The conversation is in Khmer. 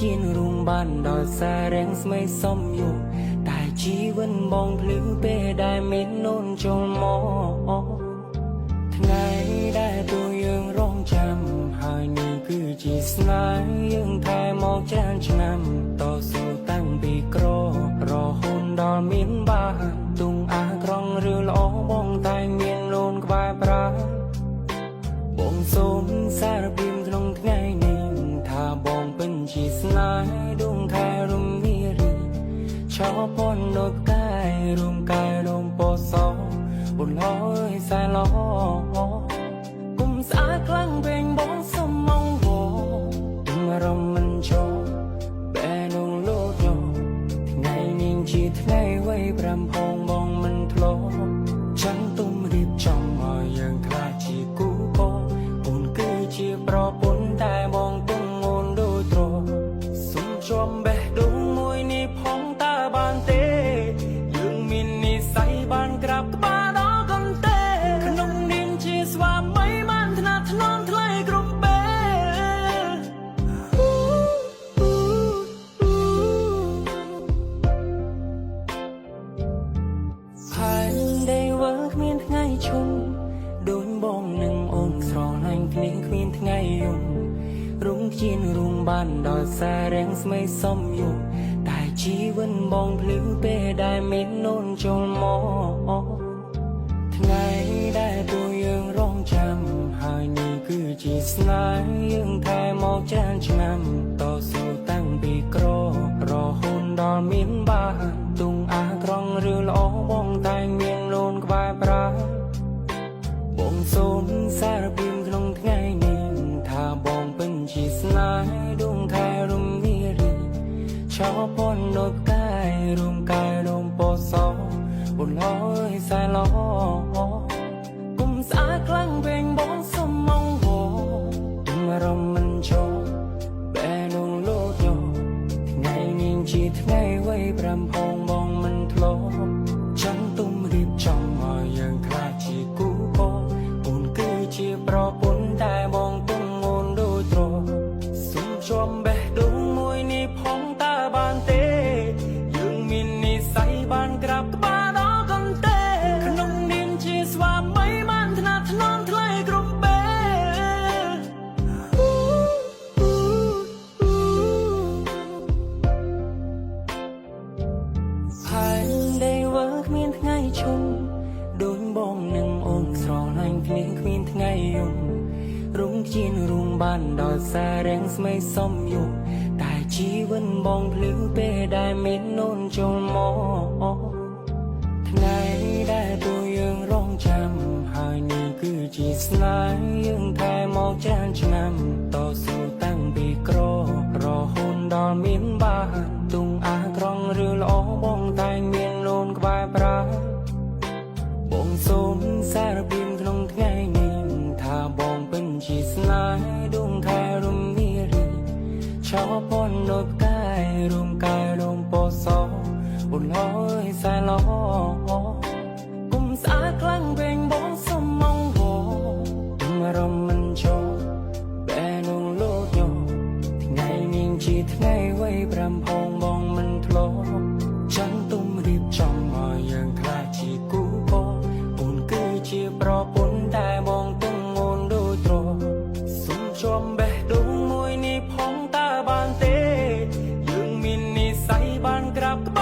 ជារួមបានដល់សាររាំងស្មីសំយុតែជីវិតបងភ្លឺពេលដែលមាននូនចូលមកថ្ងៃដែលទូយើងរងចាំហើយនេះគឺជាស្នេហ៍យើងថែមកច្រើនឆ្នាំតស៊ូតាំងពីក្ររហូតដល់មានបានទុងអាក្រង់ឬល្អបងតែមានលូនក្បែរប្រាបងសូមសារភាពក្នុងថ្ងៃនេះថាបងពិនជាស្នេហ៍ដួងខែរំមីរីឆោពនដូចផ្កាយរួមកាយរួមពណ៌សបុនលយសែឡគុំស្អាតខ្លាំងពេកបងសុំមកវទុំរំមិនចូលបែនងលោតញថ្ងៃនេះជាថ្ងៃវ័យប្រាំផងបងមិនធ្លាប់ចាំទុំរៀបចំឲ្យយើងខ្លាចជាគូកអូនគឺជាប្រពន្ធតែបងទុំអូនដូចទ្រសុំជាំបេះដូងមួយនេះផងតើបានទេយើងមាននិស័យបានក្រាបក្បាលដល់កន្ទេក្នុងនាមជាស្វាមីបានថ្នាក់ថ្នមថ្លៃគ្រប់ពេល ផែនដីវើគ្មានថ្ងៃឈុំដូចបងនឹងអូនស្រឡាញ់គ្នាគ្មានថ្ងៃយំរុងជារួមបានដល់សាររាំងស្មីសំយុតែជីវិតបងភ្លឺពេលដែលមាននូនចូលមកថ្ងៃដែលទូយើងរងចាំហើយនេះគឺជាស្នេហ៍យើងថែមកច្រើនឆ្នាំតស៊ូតាំងពីក្ររហូតដល់មានបានទុងអាក្រង់ឬល្អបងតែមានលូនក្បែរប្រាបងសូមសារភាពក្នុងថ្ងៃនេះថាបងពិនជាស្នេហ៍ដួងខែរំមីរីឆោពនដូចផ្កាយរួមកាយរួមពណ៌សបុនលយសែឡគុំស្អាតខ្លាំងពេកបងសុំមកវទុំរំមិនចូលបែនងលោតញថ្ងៃនេះជាថ្ងៃវ័យប្រាំផងបងមិនធ្លាប់ចាំទុំរៀបចំឲ្យយើងខ្លាចជាគូកអូនគឺជាប្រពន្ធតែបងទុំអូនដូចទ្រសុំជាំបេះដូងមួយនេះផងតើបានទេយើងមាននិស័យបានក្រាបក្បាលដល់កន្ទេក្នុងនាមជាស្វាមីបានថ្នាក់ថ្នមថ្លៃគ្រប់ពេល ផែនដីវើគ្មានថ្ងៃឈុំដូចបងនឹងអូនស្រឡាញ់គ្នាគ្មានថ្ងៃយំរុងជារួមបានដល់សាររាំងស្មីសំយុតែជីវិតបងភ្លឺពេលដែលមាននូនចូលមកថ្ងៃដែលទូយើងរងចាំហើយនេះគឺជាស្នេហ៍យើងថែមកច្រើនឆ្នាំតស៊ូតាំងពីក្ររហូតដល់មានបានទុងអាក្រង់ឬល្អបងតែមានលូនក្បែរប្រាបងសូមសារភាពក្នុងថ្ងៃនេះថាបងពិនជាស្នេហ៍ដួងខែរំមីរីឆោពនដូចផ្កាយរួមកាយរួមពណ៌សបុនលយសែឡគុំស្អាតខ្លាំងពេកបងសុំមកវទុំរំមិនចូលបែនងលោតញថ្ងៃនេះជាថ្ងៃវ័យប្រាំផងបងមិនធ្លាប់ចាំទុំរៀបចំឲ្យយើងខ្លាចជាគូកអូនគឺជាប្រពន្ធតែបងទុំអូនដូចទ្រសុំជាំបេះដូងមួយនេះផងតើបានទេយើងមាននិស័យបានក្រាបក្បាល